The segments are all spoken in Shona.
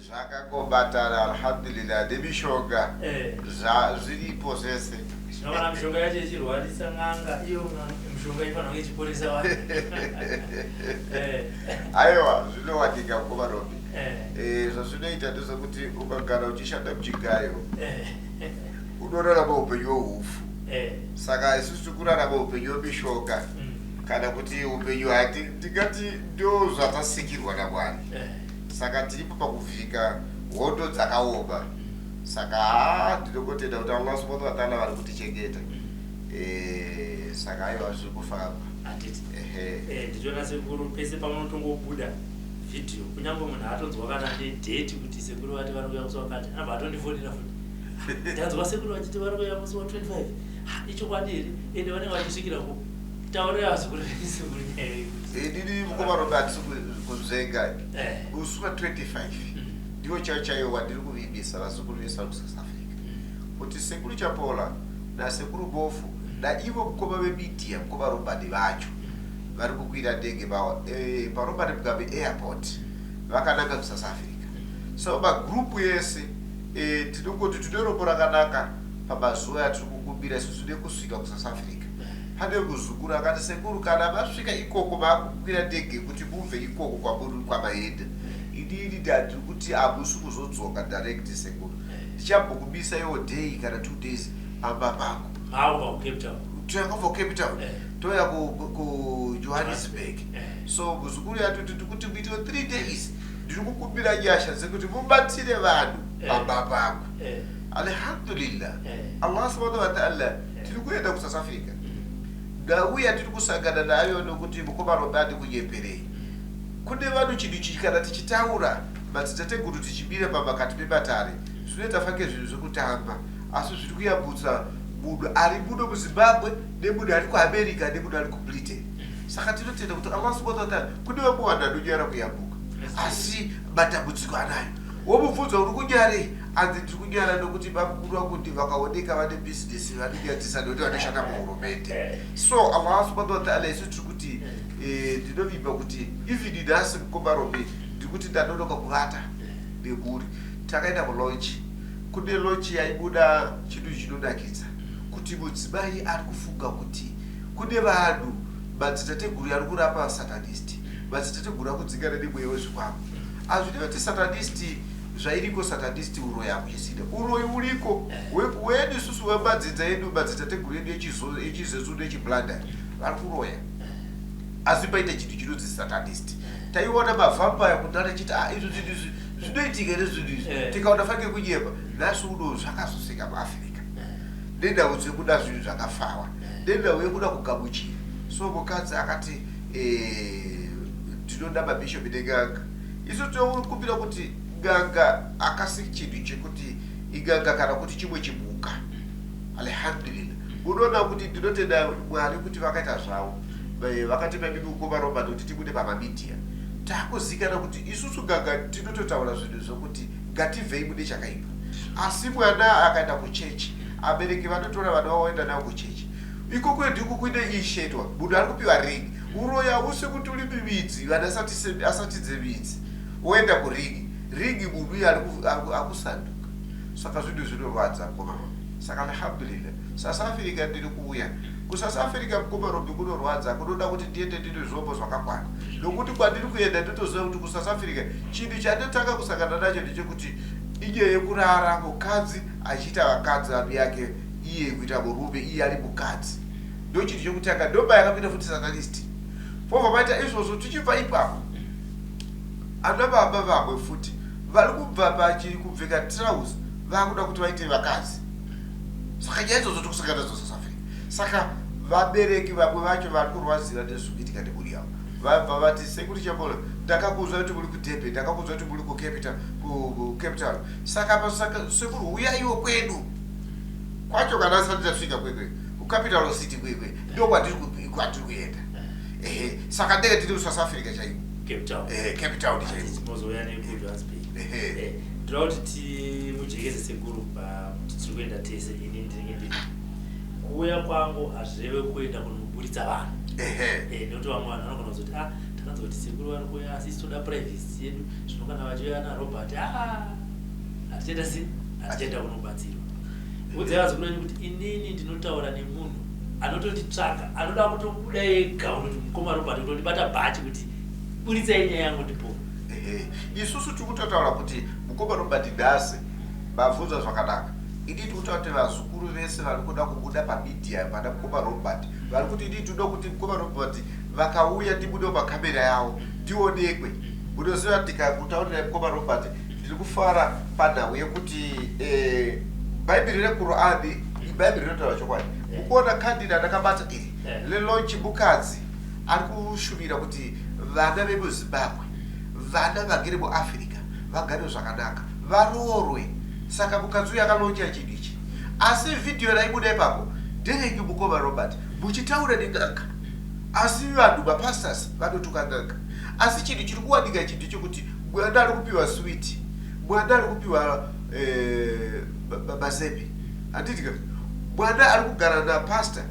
Zvakangobatana, alhamdulillah, nemishonga. Zviripo zvese. Zvino kana mishonga yacho ichirwarisa n'anga, iyo mishonga ifanira kunge ichiporesa vanhu. Aiwa, zvinowanika, mukoma Robi. Zvazvinoita ndezvekuti ukagara uchishanda muchigayo, unorarama upenyu hwehufu. Saka isusu tiri kurarama upenyu hwemishonga, kana kuti upenyu hati ndingati ndo zvatasikirwa naMwari. Saka tiripo pakuvhika hondo dzakaoma. Saka haa, ndinongotenda kuti Allah subhanahu wataala vari kutichengeta. Saka aiwa, zviri kufamba. Handiti? Ehe. Ndichiona sekuru pese pamunotongobuda vhidhiyo, kunyange munhu atonzwa kana nedate kuti sekuru vati vari kuuya musi wakati, anobva atondifonera futi, "Ndanzwa sekuru vachiti vari kuuya musi wa25, ichokwadi here?" Ende vanenge vachisvikira ku taurira sekuru, sekuru nyaya yekuti Inini, mukoma Robi, hatisi kunzvenga. Musi wa25 ndiwo chaiwo chaiwo wandiri kuvimbisa vazukuru vese vari kuSouth Africa kuti Sekuru Chapola naSekuru Bofu naivo mukoma vemedia, mukoma Robert vacho, vari kukwira ndege paRobert Mugabe Airport vakananga kuSouth Africa. So magrupu ese, tinongoti tine rombo rakanaka pamazuva atiri kukumbira isusu nekusvika kuSouth Africa. Pane muzukuru akati, "Sekuru, kana masvika ikoko, maakukwira ndege kuti mubve ikoko kwamuri kwamaenda, inini ndandiri kuti hamusi kuzodzoka direct. Sekuru, ndichambokumisa iwo day kana 2 days pamba pangu." Maakubva kuCape Town? Takabva kuCape Town, toya kuJohannesburg. So muzukuru yatoti, "Tikuti muitiwe 3 days, ndiri kukumbira nyasha dzekuti mubatsire vanhu pamba pangu." Alhamdulillah, Allah subhanahu wataala, tiri kuenda kuSouth Africa. Ndauya tiri kusangana nayo nokuti, mukoma Robert, kunyeperei kune vanhu chinhu ichi kana tichitaura madzitateguru tichimira pamakati pematare, zvinoita fange zvinhu zvekutamba, asi zviri kuyambutsa munhu ari muno muZimbabwe nemunhu ari kuAmerica nemunhu ari kuBritain. Saka tinotenda kuti Allah subhanahu wataala, kune vamwe vanhu vanonyara kuyambuka, asi matambudziko anayo. Womubvunza, "Uri kunyarei?" Anzi, "Ndiri kunyara nokuti bamukuru vangu ndi vakaoneka vane bhizinesi, vanonyadzisa nokuti vanoshanda muhurumende." So Allah subhanahu wataala, isu tiri kuti ndinovimba kuti even nhasi, mukoma Robi, ndiri kuti ndanonoka kuvata nemhuri. Takaenda kulaunch, kune launch yaibuda chinhu chinonakidza kuti mudzimai ari kufunga kuti kune vanhu madzitateguru ari kurapa satanist, madzitateguru akudzingana nemweya wezvikwambo. Hazvinevi kuti satanist zvairiko, satanist uroyi hakuchisina, uroyi uriko wedu isusu wemadzidza edu, madzitateguru edu echiZezuru nechiBlanda vari kuroya, asi paita chinhu chinonzi satanist. Taiona mavampire kudhara chiti, "Ah, izvo zvinhu izvi zvinoitika here zvinhu izvi?" Tikaona fange kunyepa. Nhasi uno zvakazosvika muAfrica nenhau dzekuda zvinhu zvakafawa, nenhau yekuda kugamuchira. So mukadzi akati, "Ndinoda mabhishopi neganga." Isu tinokumbira kuti n'anga akasi chinhu chekuti inganga kana kuti chimwe chimhuka. Alhamdulillah, unoona kuti ndinotenda Mwari kuti vakaita zvavo. Vakatipa mimi, mukoma Robert, kuti tibude pamamedia, takuzikanwa kuti isusu ganga tinototaura zvinhu zvokuti ngativhei mune chakaipa. Asi mwana akaenda kuchechi, abereki vanotora vana vavo voenda navo kuchechi ikoko, ndiko kuine ishetwa munhu ari kupiwa ring. Uroyi hausi kuti uri mimidzi, vanhu asatidze midzi, woenda kuring ring, munhu uyo akusanduka. Saka zvinhu zvinorwadza, mukoma Robi. Saka alhamdulillah, South Africa, ndiri kuuya kuSouth Africa, mukoma Robi. Kunorwadza, kunoda kuti ndiende ndine zvombo zvakakwana, nokuti kwandiri kuenda ndotoziva kuti kuSouth Africa chinhu chandotanga kusangana nacho ndechekuti inyaya yekurara mukadzi achiita vakadzi vanhu yake, iye kuita murume, iye ari mukadzi. Ndo chinhu chekutanga, ndomba yakapinda futi satanist. Pobva maita izvozvo, tichibva ipapo, ana baba vamwe futi vari kubva pachiri kupfeka trouser, vakuda kuti vaite vakadzi. Saka nyaya idzodzo tikusangana nadzo South Africa. Saka vabereki vamwe vacho vari kurwadziwa nezviri kuitika nemhuri yavo, vabva vati, "Sekuru Chapola, ndakakuudzwa kuti muri kuDurban, ndakakuudzwa kuti muri kuCape Town, saka saka sekuru, uyaiwo kwedu kwacho." Kana asati tasvika kwekwe kucapital city kwekwe, ndo kwatiri kuenda. Ehe, saka ndenge tiri kuSouth Africa chaiko. Cape Town. Ehe, Cape Town chaiko. Mozouya nekuJohannesburg. Ehe. Ndinoda kuti timujekese sekuru kuti tiri kuenda tese. Ini ndinenge ndiri kuuya kwangu, hazvireve kuenda kunoburitsa vanhu. Nekuti vamwe vanhu vanogona kuzoti, "Ah, Takanzwa kuti sekuru vari kuuya asi isu toda privacy yedu zvino kana vachiuya naRobert ah, hatichaita sei hatichaenda kunobatsirwa. Udzai vazukuru venyu kuti inini ndinotaura nemunhu anotonditsvaga anoda kutobuda ega unoti mukoma Robert kutondibata bhachi kuti buritsai nyaya yangu ndipore. Ehe, isusu tiri kutotaura kuti mukoma Robert nhasi mabvunza zvakanaka. Ini tiri kutaura kuti vazukuru vese vari kuda kubuda pamedia pana mukoma Robert vari kuti ini tinoda kuti mukoma Robert vakauya ndibudewo pakamera yavo ndionekwe. Munoziva ndikakutaurirai mukoma Robert ndiri kufara panhau yekuti eh, bhaibheri reQur'an ibhaibheri rinotaura chokwadi. Mukuona kandiri randakabata iri lelaunch mukadzi ari kushuvira kuti vana vemuZimbabwe vana vagere muAfrica vagare zvakanaka varoorwe. Saka mukadzi uyu akalauncha chinhu ichi asi vhidhiyo raibuda ipapo nderenyu mukoma Robert muchitaura nen'anga asi vanhu mapastors vanotuka n'anga asi chinhu chiri kuwanika ichi ndechekuti mwana ari kupiwa switi mwana ari kupiwa eh, mazepe handiti ka mwana ari kugara napastor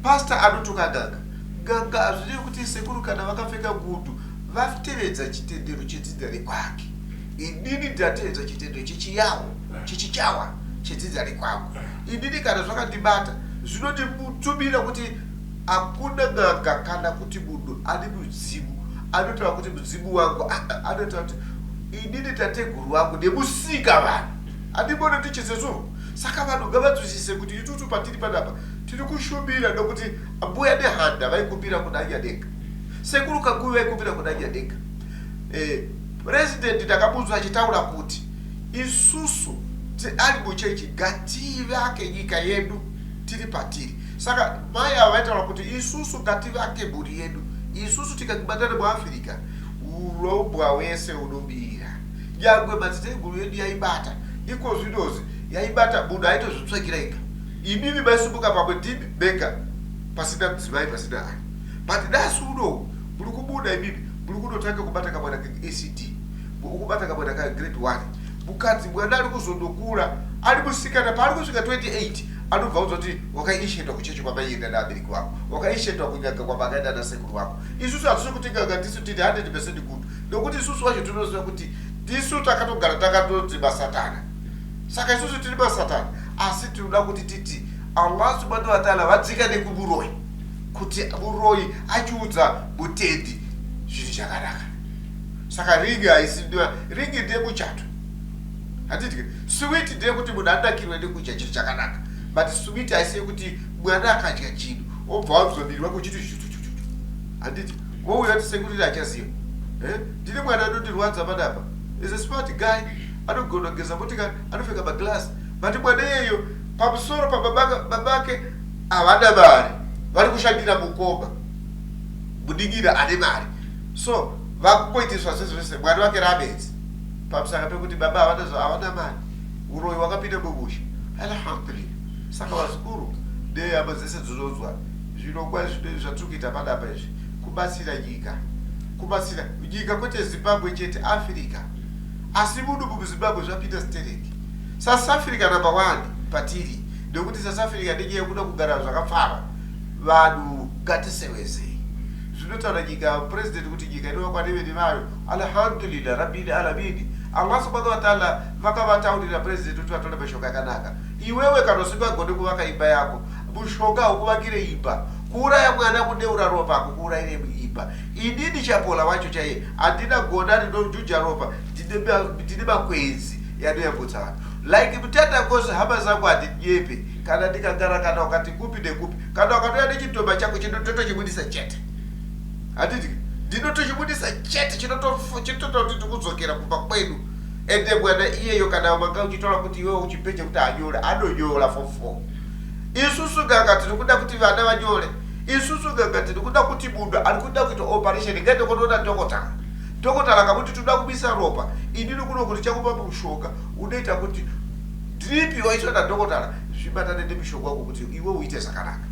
pastor anotuka n'anga n'anga hazvirevi kuti sekuru kana vakapfeka ngundu vatevedza chitendero chedzinza rekwake Inini ndateedza chitendero chechiyawo, chechichawa chedzinza rekwangu. Inini kana zvakandibata zvinonditumira kuti hakuna n'anga kana kuti munhu ane mudzimu anotaura kuti mudzimu wangu ah, ah, anotaura kuti inini tateguru wangu nemusika vanhu andimbono tichizezvo saka vanhu ngavanzwisise kuti itutu patiri panapa tiri kushumira nokuti mbuya nehanda vaikumbira kuna nyadenga sekuru kaguvi vaikumbira kuna nyadenga eh, President ndakamunzwa achitaura kuti isusu tiari muchechi ngativake nyika yedu tiri patiri. Saka mai ava vaitaura kuti isusu ngativake mhuri yedu, isusu tikabatana muAfrica urombwa hwese hunomira. Nyangwe madziteteguru yedu yaibata ikozvinozi yaibata munhu aitozvitsvagira ega. Imimi maisumuka pamwe ndimi mega pasina mudzimai pasina ani. But nhasi unowu muri kubuda imimi muri kunotanga kubata kamwana keACD ukubata kamwana ka grade 1 mukadzi mwana ari kuzondokura ari musikana paari kusvika 28 anobva audzwa kuti wakaishetwa kuchechi kwamaienda naabereki wako wakaishetwa kunyaga kwamakaenda nasekuru wako isusu hatisi kuti nganga tisu tiri 100 percent good nokuti isusu wacho tinoziva kuti tisu takatogara takatoti masatana saka isusu tiri masatana asi tinoda kuti titi allah subhanahu wataala vadzika nekumuroyi kuti muroyi achiudza mutendi zvinhu zvakanaka saka ringi haisi ringi ndeyemuchato handiti switi ndeyekuti munhu anakirwe nekudya chinhu chakanaka but switi haisi yekuti mwana akadya chinhu obva wanzwa miri wake uchiti zhutututu handiti wouya kuti sekuriri achaziva eh? ndine mwana anondirwadza panapa is a smart guy anogona kugeza motikari anopfeka maglass but mwana iyeyo pamusoro pababake Havana mari vari kushandira mukoma munin'ina ane mari so vakungoitiswa zvese zvese mwana wake rabenzi pamusaka pekuti baba havana havana mari uroyi wakapinda mumusha alhamdulillah saka vazukuru nehama dzese dzinonzwa zvirongwa zvatiri kuita panapa izvi kubatsira nyika kubatsira nyika kwete zimbabwe chete africa asi muno muzimbabwe zvapinda stereki south africa number one patiri Nekuti South Africa nenyaya yekuda kugara zvakapfava vanhu ngatisewezei zvinotaura nyika president kuti nyika inovakwa nevene vayo alhamdulillah rabbil alamin Allah subhanahu wa ta'ala vakavataurira president kuti vatore mashoko akanaka iwewe kana usingagone kuvaka imba yako mushonga haukuvakire imba kuuraya mwana kudeura ropa hakukuurayire imba inini chapola wacho chaiye handina gona rinojuja ropa ndine makwenzi yanoyambutsa vanhu like mutata cause hama zangu handinyepe kana ndikagara kana ukati kupi nekupi kana ukatouya nechidhoma chako chinototochibudisa chete handiti ndinotochibudisa chete chinotoita kuti tikudzokera kumba kwedu ende mwana iyeyo kana manga uchitaura kuti iwewe uchipeje kuti anyore anonyora for four isusu nganga tiri kuda kuti vana vanyore isusu nganga tiri kuda kuti munhu ari kuda kuita operation ngaende konoona dhokotara Dhokotara akamuti toda kubisa ropa inini kuno kuti chakupa mushonga unoita kuti drip waiswa nadhokotara zvibatane nemishonga wako kuti iwe uite zvakanaka.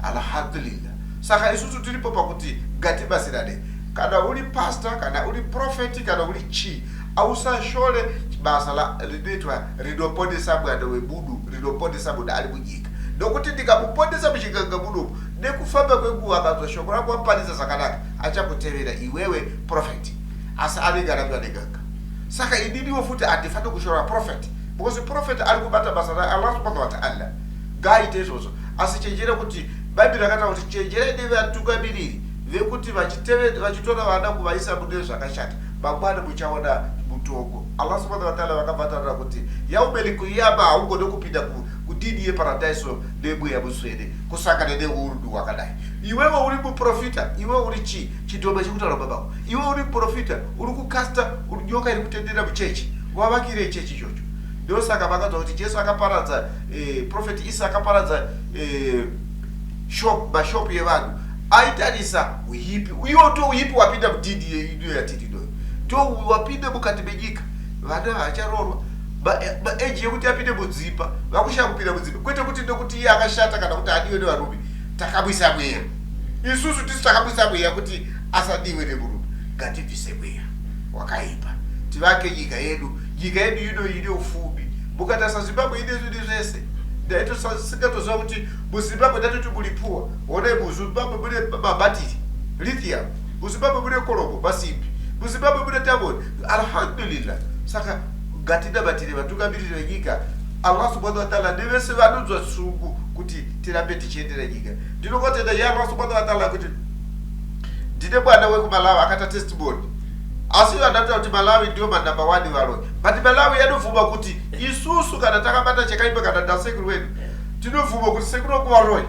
Alhamdulillah. Saka isusu tiripo pakuti ngatibatsirane. Kana uri pastor, kana uri prophet, kana uri chii, ausashore basa rinoitwa rinoponesa mwana wemunhu, rinoponesa munhu ari munyika. Nokuti ndikamuponesa muchiganga munomu, Nekufamba kwenguva akanzwa shoko rako waparidza zvakanaka, achakutevera iwewe prophet. Asi anenge arambiwa nen'anga. Saka ininiwo futi handifaniri kushora prophet because prophet ari kubata basa raAllah subhanahu wa ta'ala. Ngaaite izvozvo. Asi chenjera kuti Bhaibheri rakataura kuti chenjerai nevatungamiriri vekuti vachitora vana kuvaisa mune zvakashata, mangwana muchaona mutongo. Allah subhanahu wa ta'ala vakabva vataura kuti yaumel qiyama haugone kupinda kudini yeparadaiso nemweya mutsvene kusangana neurundu hwakadai. Iwewe uri muprofita, iwe uri chii? Chidhoma chekutaura baba vako. Iwe uri muprofita, uri kukasta nyoka iri kutenderera muchechi. Wavakirei chechi ichocho? Ndosaka makanzwa kuti Jesu akaparadza eh, prophet Isa akaparadza eh, shop mashop yevanhu aitarisa uipi uyo to uipi wapinda mudhindi ino yatiri inoyo to wapinda mukati menyika vana vacharoorwa maeji yekuti apinde mudzimba vakushaya kupinda mudzimba kwete kuti nekuti iye akashata kana kuti adiwe nevarume takamwisa mweya isusu tisu takamwisa mweya kuti asadiwe nemurume ngatibvise mweya wakaipa tivake nyika yedu nyika yedu ino ine ufumi mukatarisa zimbabwe ine zvinhu zvese ndaitosingatoziva kuti muzimbabwe ndatoti muripuwa honai muzimbabwe mune mabatiri lithium muzimbabwe mune koromo masimbi muzimbabwe mune diamond alhamdulillah saka ngatinamatire vatungamiriri venyika allah subhanahu wataala nevese vanonzwa sungu kuti tirambe tichiendera nyika ndinongotenda ye allah subhanahu wataala kuti ndine mwana wekumalawi akata testimony asi vandataura kuti malawi ndiyo manumber one varoyi but malawi yanobvuma kuti isusu kana takabata chakaipa kana ndasekuru wedu tinobvuma kuti sekuru wako varoyi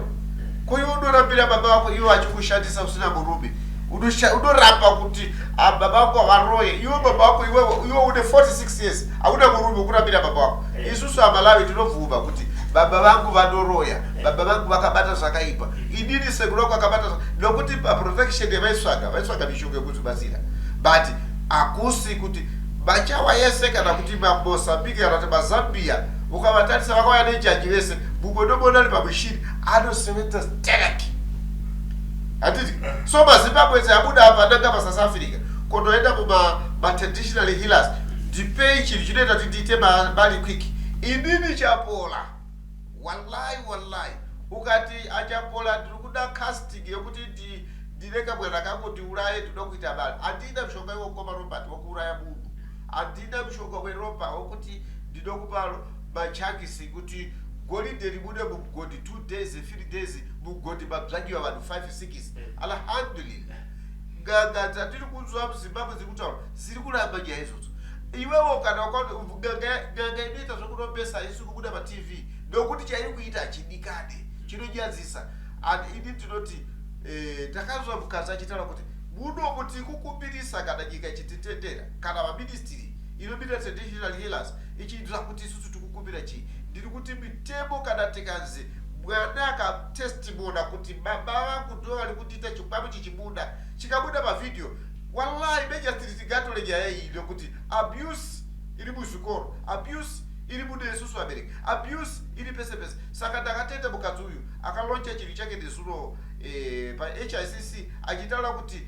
ko iwe unorambira baba vako iwe vachikushandisa usina murume unoramba kuti ah, baba vako havaroye iwe baba vako iwe une 46 years hauna murume ukurambira baba vako eh. isusu amalawi tinobvuma kuti baba vangu vanoroya eh. baba vangu vakabata zvakaipa inini sekuru vako akabata nokuti paprotection yavaitsvaga vaitsvaga mishonga yekuzibatsira but hakusi kuti machawa yese kana kuti mamozambique kana kuti mazambia ukavatarisa vakauya nenjanji vese mumwe ndomona ari pamushini anosevenza stereki handiti so mazimbabwe ese abuda apa ananga pasouth africa kondoenda mumatraditional healers ndipei chinhu chinoita kuti ndiite mari quick inini chapola wallahi wallahi ukati achapola ndiri kuda casting yekuti ndine kamwana kangu ndiuraye ndinoda kuita mari handina mushonga iwo mukoma robert wokuuraya munhu handina mushonga weropa wokuti ndinokupa machangisi kuti goridhe ribude mumugodhi 2 days 3 days mugodhi madzvanyiwa vanhu 5 6 alhamdulillah n'anga dzatiri kunzwa muzimbabwe dziri kutaura dziri kuramba nyaya idzodzo iwewo kana n'anga inoita zvekurombesa haisi kubuda patv nokuti chairi kuita hachidikane chinonyadzisa and ini ndinoti eh, ndakanzwa mukadzi achitaura kuti muno kuti kukumbirisa kana nyika ichititendera kana vaministiri inomirira traditional healers ichiitira kuti isusu tikukumbira chii ndiri kuti mitemo kana tikanzi mwana akatestimona kuti baba vangu ndo vari kundiita chikwamu chichibuda chikabuda pavhidhiyo wallahi magistrate tingatore nyaya iyi nekuti abuse iri muzvikoro abuse iri mune isusu vabereki abuse iri pese pese saka ndakatenda mukadzi uyu akaloncha chinhu chake nezuro eh, pahicc achitaura kuti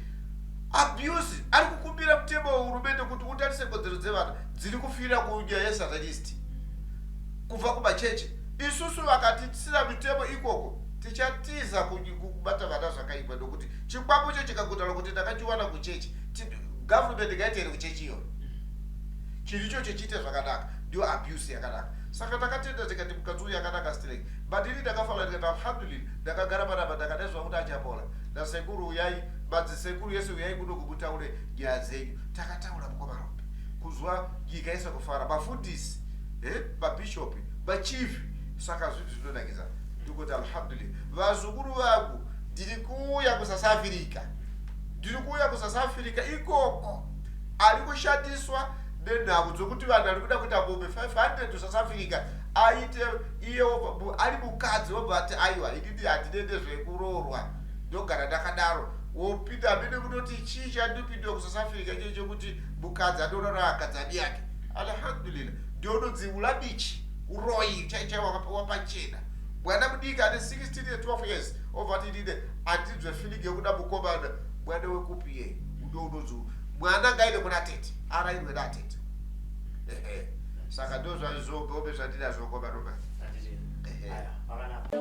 abuse ari kukumbira mutemo wehurumende kuti utarise kodzero dzevana dziri kufira kunyaya yesatanist kubva kumachechi isusu vakatiisira mitemo ikoko tichatiza kubata vana zvakaipa nokuti chikwambo cho chikagotaura kuti ndakachiwana kuchechi government ngaite here kuchechi iyoyo chinhu ichocho chiite zvakanaka ndiyo abuse yakanaka saka takatenda tikati mukadzi uyu yakanaka strek but ini ndakafara ndikati alhamdulillah ndakagara panapa ndakadaidzwa kuti achapola nasekuru uyai madzisekuru yese uyai kuno kumutaure nyaya dzenyu takataura mukomarombe kuzwa nyika yese kufara mafundisi eh, mabhishopi machifi saka zvinhu zvinonakidza ndikuti alhamdulillah vazukuru vangu ndiri kuuya kusouth africa ndiri kuuya kusouth africa ikoko ari kushandiswa nenhau dzokuti vanhu vari kuda kuita mombe 500 kusouth africa aite iye ari mukadzi wobva ati aiwa inini handine nezvekuroorwa ndogara ndakadaro wopinda amene kunoti chii chandopindiwa kusouth africa icho chekuti mukadzi anorara akadzi adi yake alhamdulillah ndiononzi ulabichi uroyi chai chai wapachena mwana mudiki ane 16 years 12 years obva ati inini handinzwe feeling yekuda mukomana mwana wekupi ye ndo unonzi mwana ngaende kuna tete arairwe natete ehe saka ndozvazvombe zvandinazvo koma robert Handiti. Ehe. Aya, wakanaka.